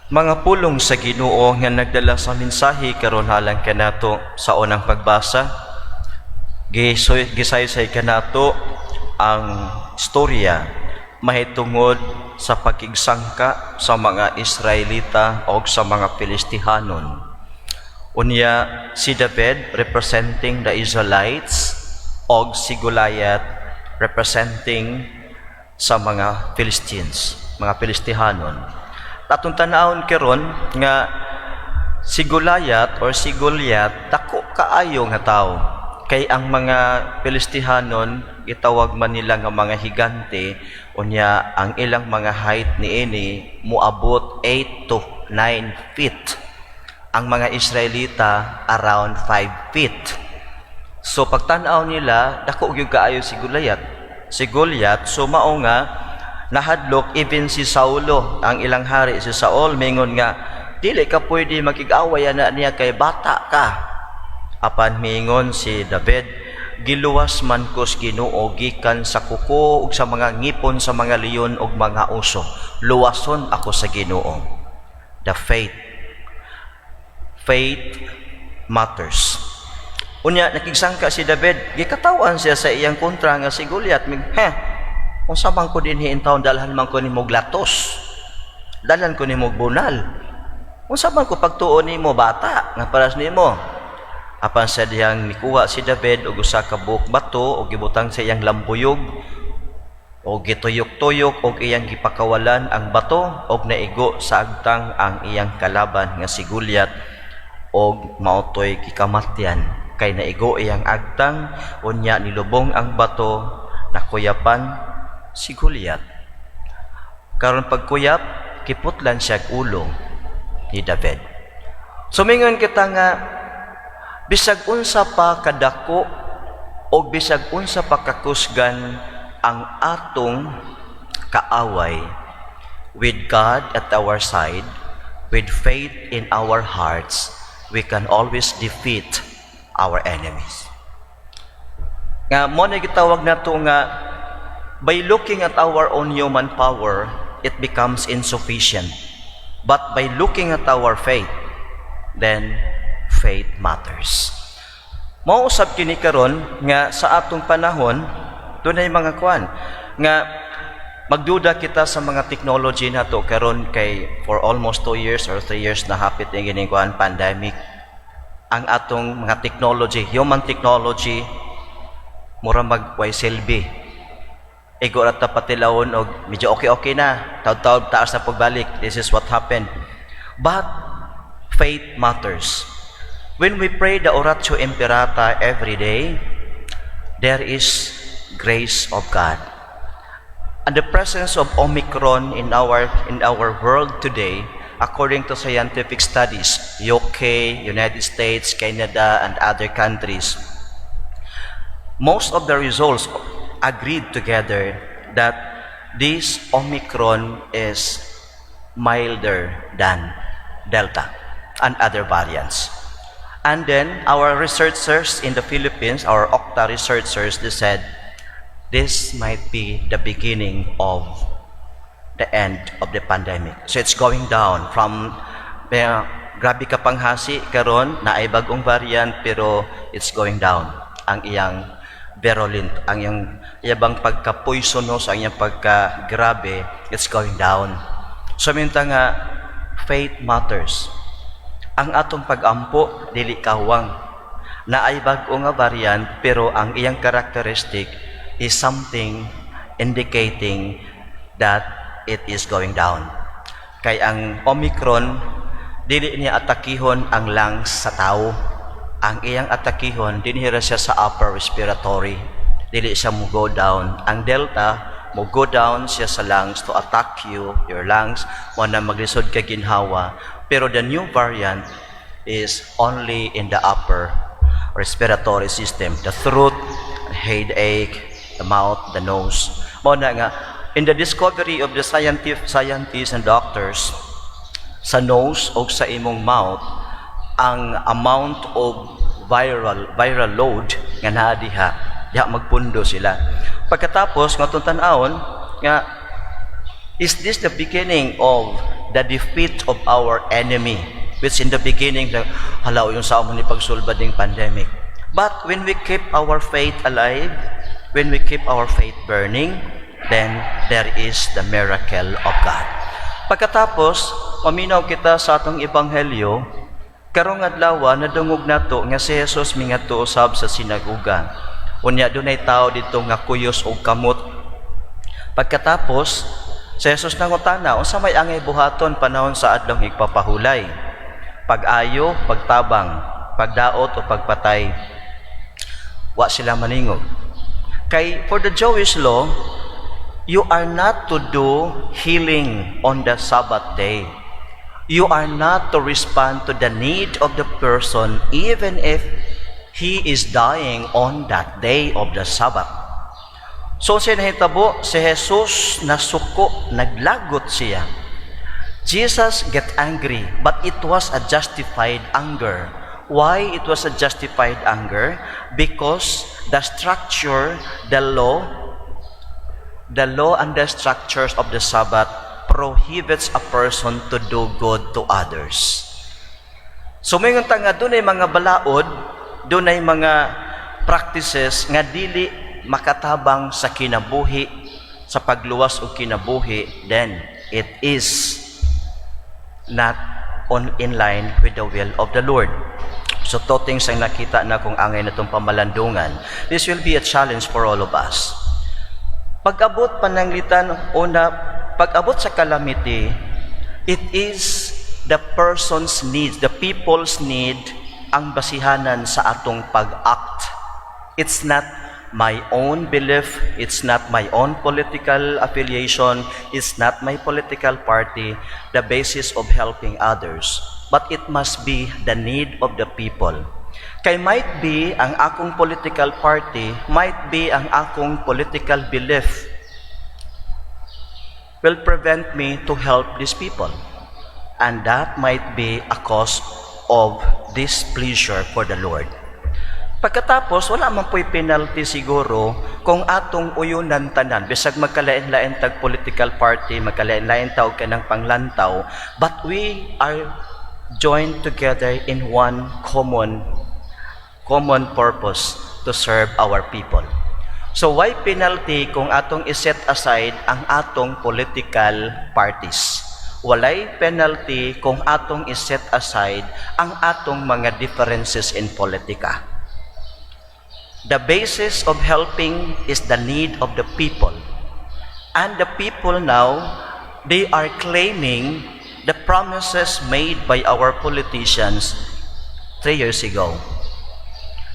Mga pulong sa Ginoo nga nagdala sa mensahe karon alang kanato sa unang pagbasa. Gisaysay kanato ang istorya mahitungod sa pakigsangka sa mga Israelita o sa mga Filistihanon. Unya si David representing the Israelites og si Goliath representing sa mga Philistines, mga Filistihanon. Atong tan-awon karon nga si Goliath or si Goliath, dako kaayo nga tawo. Kay ang mga Filistihanon, gitawag man nila nga mga higante. Unya ang ilang mga height niini moabot 8 to 9 feet. Ang mga Israelita around 5 feet. So pagtan-aw nila, dako gyud kaayo si Goliath. Si Goliath, so mao nga nahadlok even si Saulo, ang ilang hari si Saul, mingon nga dili ka pwede makig-away ana niya kay bata ka. Apan mingon si David, "Giluwas man ko sa Ginoo gikan sa kuko ug sa mga ngipon sa mga leon ug mga oso. Luwason ako sa Ginoo." The faith. Faith matters. Unya nakigsangka si David, gikatawan siya sa iyang kontra nga si Goliath. Mig, "He, unsa man ko dinhi intawon, dalhan man ko nimo latos. Dalhan ko nimo bunal. Unsa man ko pagtuo nimo, bata nga paras nimo?" Apan sa dihang mikuha si David og usa ka buok bato og gibutang sa iyang lambuyog og gituyok-tuyok og iyang gipakawalan ang bato og naigo sa agtang ang iyang kalaban nga si Goliath og maotoy gikamatyan kay naigo iyang agtang. Unya nilubong ang bato, nakuyapan si Goliath. Karon pagkuyap, giputlan siya ulo ni David. Sumingon kita nga bisag unsa pa kadako o bisag unsa pa kakusgan ang atong kaaway, with God at our side, with faith in our hearts, we can always defeat our enemies. Nga mao na gitawag nato nga by looking at our own human power, it becomes insufficient. But by looking at our faith, then faith matters. Mao usab kini karon nga sa atong panahon dunay mga kuan nga magduda kita sa mga technology nato karon kay for almost 2 years or 3 years na hapit ni gining kuan pandemic. Ang atong mga technology, human technology, mura mag way silbi. Igo ra ta patilawon og medyo okay-okay na, taud-taud taas na pagbalik. This is what happened. But faith matters. When we pray the Oratio Imperata every day, there is grace of God. And the presence of Omicron in our world today, according to scientific studies, UK, United States, Canada, and other countries, most of the results agreed together that this Omicron is milder than Delta and other variants. And then our researchers in the Philippines, our OCTA researchers, they said this might be the beginning of the end of the pandemic. So it's going down from grabe ka panghasi karon na ay bagong variant, pero it's going down ang iyang virulent, ang iyang iyabang pagka-poisonous, ang iyang pagka-grabe, it's going down. So minta nga faith matters. Ang atong pagampo dili kawang naay bag-o nga variant, pero ang iyang characteristic is something indicating that it is going down. Kay ang Omicron, dili niya atakihon ang lungs sa tao. Ang iyang atakihon dinhi ra siya sa upper respiratory. Dili siya mo go down. Ang Delta, mo go down siya sa lungs to attack you, your lungs, mo na maglisod ka ginhawa. Pero the new variant is only in the upper respiratory system, the throat, headache, the mouth, the nose. Mao na nga in the discovery of the scientists and doctors, sa nose o sa imong mouth ang amount of viral load nga naa diha, diha magpundo sila. Pagkatapos nga atong tan-awon nga is this the beginning of the defeat of our enemy, which in the beginning, hala, unsa man ni pagsulbad ning pandemic. But when we keep our faith alive, when we keep our faith burning, then there is the miracle of God. Pagkatapos, paminaw kita sa atong ebanghelyo, karong adlaw nadungog nato nga si Jesus mingadto usab sa sinagoga. Unya dunay tao didto nga kuyos og kamot. Pagkatapos, si Jesus nangutana, unsa may angay buhaton panahon sa Adlaw Higpapahulay? Pag-ayo, pagtabang, pagdaot o pagpatay? Wa sila maningog. Kay for the Jewish law, you are not to do healing on the Sabbath day. You are not to respond to the need of the person even if he is dying on that day of the Sabbath. So siya nahitabo, si Jesus nasuko, naglagot siya. Jesus get angry, but it was a justified anger. Why it was a justified anger? Because the structure, the law and the structures of the Sabbath prohibits a person to do good to others. So moingon ta nga dunay mga balaod, dunay mga practices nga dili makatabang sa kinabuhi, sa pagluwas og kinabuhi, then it is not on in line with the will of the Lord. So two things ang nakita na kung angay na itong pamalandungan. This will be a challenge for all of us. Pag-abot pananglitan, una, pag-abot sa calamity, it is the person's needs, the people's need ang basihanan sa atong pag-act. It's not my own belief, it's not my own political affiliation, it's not my political party, the basis of helping others. But it must be the need of the people. Kay might be ang akong political party, might be ang akong political belief will prevent me to help these people. And that might be a cause of displeasure for the Lord. Pagkatapos, wala man po'y penalty siguro kung atong uyunan tanan, bisag magkalain-lain tag political party, magkalain-lain ta og kanang panglantaw, but we are joined together in one common purpose to serve our people. So why penalty kung atong iset aside ang atong political parties? Walay penalty kung atong iset aside ang atong mga differences in politika. The basis of helping is the need of the people. And the people now, they are claiming the promises made by our politicians 3 years ago.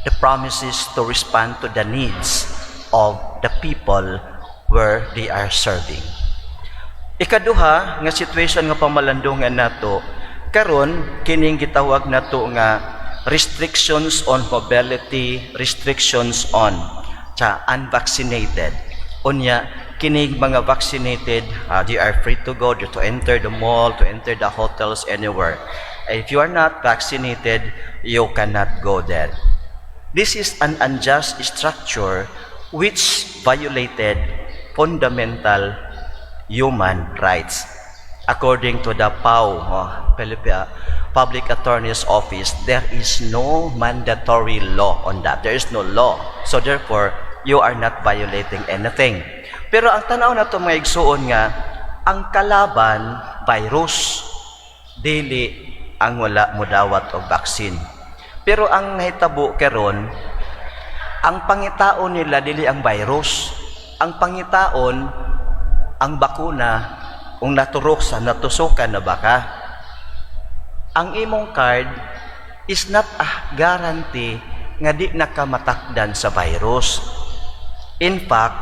The promises to respond to the needs of the people where they are serving. Ikaduha nga situation nga pamalandungan nato karon, kining gitawag nato nga restrictions on mobility, restrictions on sa unvaccinated. Unya kining mga vaccinated, they are free to go, to enter the mall, to enter the hotels, anywhere. If you are not vaccinated, you cannot go there. This is an unjust structure which violated fundamental human rights. According to the PAO, oh, Public Attorney's Office, there is no mandatory law on that. There is no law. So therefore, you are not violating anything. Pero ang tanaw nato, mga igsuon, nga ang kalaban virus, dili ang wala modawat og vaccine. Pero ang nahitabo karon, ang pangitaon nila dili ang virus. Ang pangitaon ang bakuna, kung naturok sa natusukan na ba ka. Ang imong card is not a guarantee nga di nakamatakdan sa virus. In fact,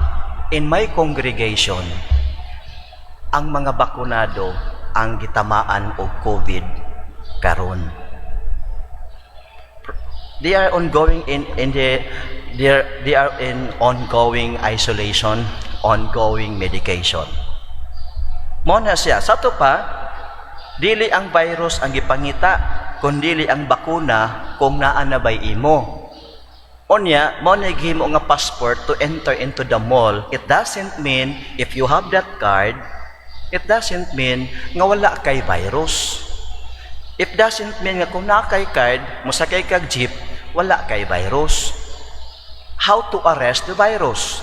in my congregation, ang mga bakunado ang gitamaan og COVID karon. They are ongoing in the they are in ongoing isolation, ongoing medication. Mao na siya. Sa ato pa, dili ang virus ang gipangita, kundili ang bakuna kung naa na bay imo. Unya, mao na gihimo nga passport to enter into the mall. It doesn't mean if you have that card, It doesn't mean nga wala kay virus. It doesn't mean nga kung naa kay card, mosakay kag jeep, wala kay virus. How to arrest the virus?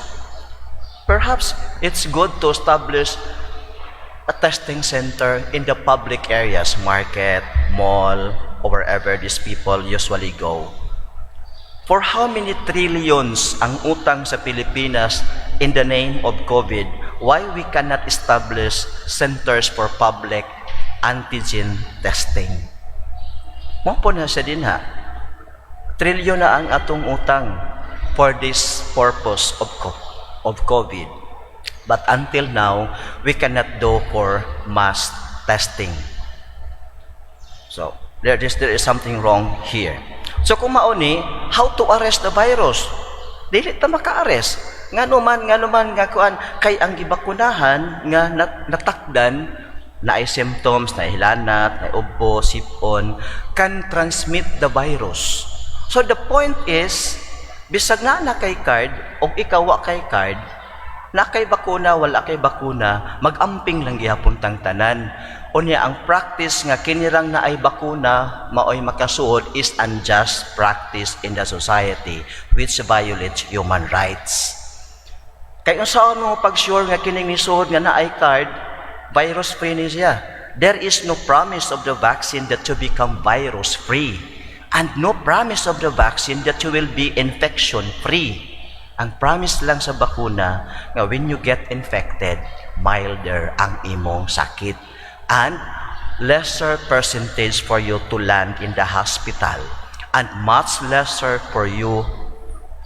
Perhaps it's good to establish a testing center in the public areas, market, mall, or wherever these people usually go. For how many trillions ang utang sa Pilipinas in the name of COVID, why we cannot establish centers for public antigen testing? Mao po na siya dinha. Trilyon na ang atong utang for this purpose of COVID. But until now, we cannot do for mass testing. So, there is something wrong here. So kung mao ni, how to arrest the virus? Dili ta maka-arrest. Ngano man nga kuan kay ang gibakunahan nga natakdan naay symptoms, na hilanat, na ubo, sipon, can transmit the virus. So the point is, bisag nga naa kay card o ikaw wa kay card, naa kay bakuna, wala kay bakuna, mag-amping lang gihapon tang tanan. Unya ang practice nga kinirang naay bakuna maoy makasuod is unjust practice in the society which violates human rights. Kay unsaon mo pag-sure nga kining nisuod nga naay card, virus free ni siya? There is no promise of the vaccine that you become virus free and no promise of the vaccine that you will be infection free. Ang promise lang sa bakuna nga when you get infected, milder ang imong sakit and lesser percentage for you to land in the hospital and much lesser for you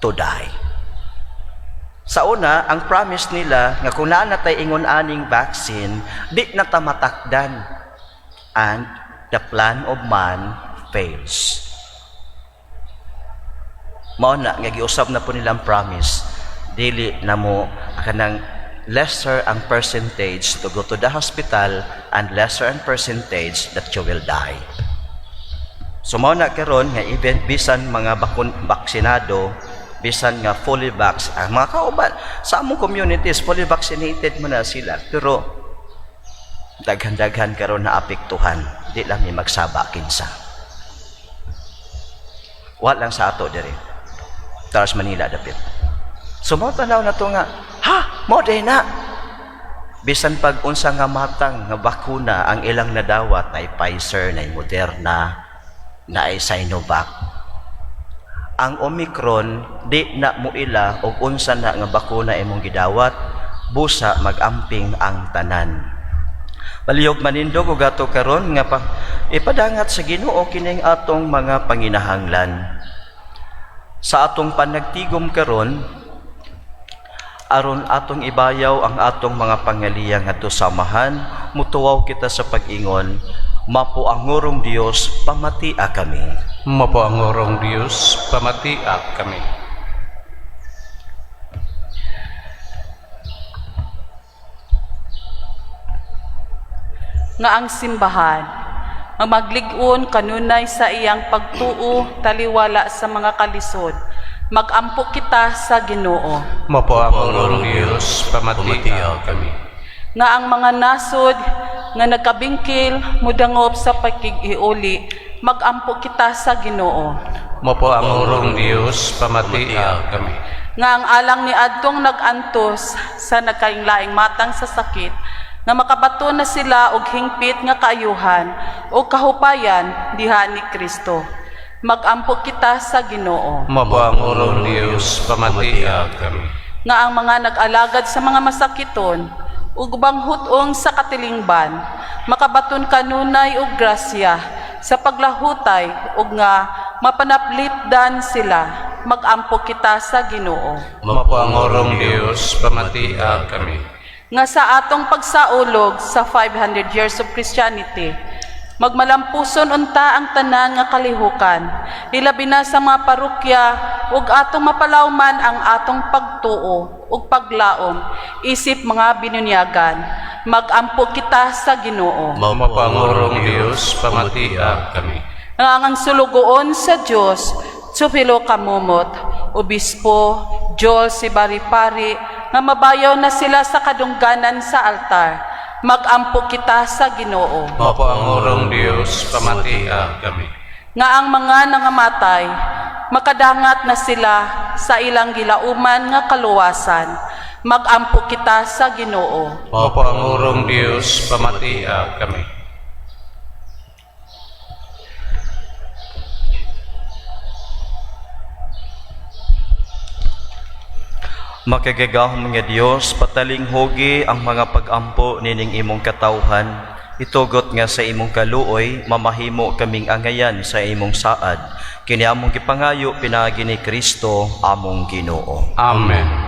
to die. Sa una, ang promise nila nga kung naa na tay ingon aning vaccine, di na ta matakdan. And the plan of man fails. Mao na nga giusab na po nilang promise, dili na mo kanang lesser ang percentage to go to the hospital and lesser ang percentage that you will die. So mao na karon nga even bisan mga baksinado, bisan nga fully vax, ang mga kauban sa among communities, fully vaccinated man na sila, pero daghan-daghan karon na apektuhan, di lang mi magsaba kinsa. Wa lang sa ato diri. Taras Manila dapit. So mao tanaw na to nga, ha, mo na. Bisan pag unsa nga matang nga bakuna ang ilang nadawat, na Pfizer, na Moderna, na Sinovac. Ang Omicron di na muila og unsa na nga bakuna imong gidawat, busa magamping ang tanan. Palihog manindog og ato karon nga pa, ipadangat sa Ginoo kining atong mga panginahanglan. Sa atong panagtigom karon, aron atong ibayaw ang atong mga pangaliya ngadto sa Amahan, mutuwaw kita sa pag-ingon, Mapuangurong Dios, pamatia kami. Mapuangurong Dios, pamatia kami. Nga ang simbahan ang maglig-on kanunay sa iyang pagtuo taliwala sa mga kalisod. Magampo kita sa Ginoo. Mapuangurong Dios, pamatia kami. Nga ang mga nasod nga nagkabingkil mudangop sa pakig-iuli. Magampo kita sa Ginoo. Mapuangurong Dios, pamatia kami. Nga ang alang ni adtong nag-antos sa nagkainglaing matang sa sakit, nga makabato na sila og hingpit nga kaayuhan o kahupayan diha ni Kristo. Magampo kita sa Ginoo. Mapuangurong Dios, pamatia kami. Nga ang mga nag-alagad sa mga masakiton ug ubang hut-ong sa katilingban makabaton kanunay og grasya sa paglahutay ug nga mapanaplipdan sila. Magampo kita sa Ginoo. Mapuangurong Dios, pamatia kami. Nga sa atong pagsaulog sa 500 years of Christianity, magmalampuson unta ang tanan nga kalihukan, ilabi na sa mga parokya, ug atong mapalawman ang atong pagtuo ug paglaom isip mga binunyagan. Magampo kita sa Ginoo. Mapuangurong Dios, pamatia kami. Nga ang sulugoon sa Dios, Tsufilo Kamumot, Obispo Joel Sibaripari, nga mabayaw na sila sa kadungganan sa altar. Magampo kita sa Ginoo. Opo ang orong Dios, pamatia kami. Nga ang mga nangamatay, makadangat na sila sa ilang gilauman nga kaluwasan. Magampo kita sa Ginoo. Opo ang orong Dios, pamatia kami. Makagagahom nga Dios, patalinghugi ang mga pagampo nining imong katawhan. Itugot nga sa imong kaluoy, mamahimo kaming angayan sa imong saad. Kini among gipangayo pinaagi ni Kristo among Ginoo. Amen.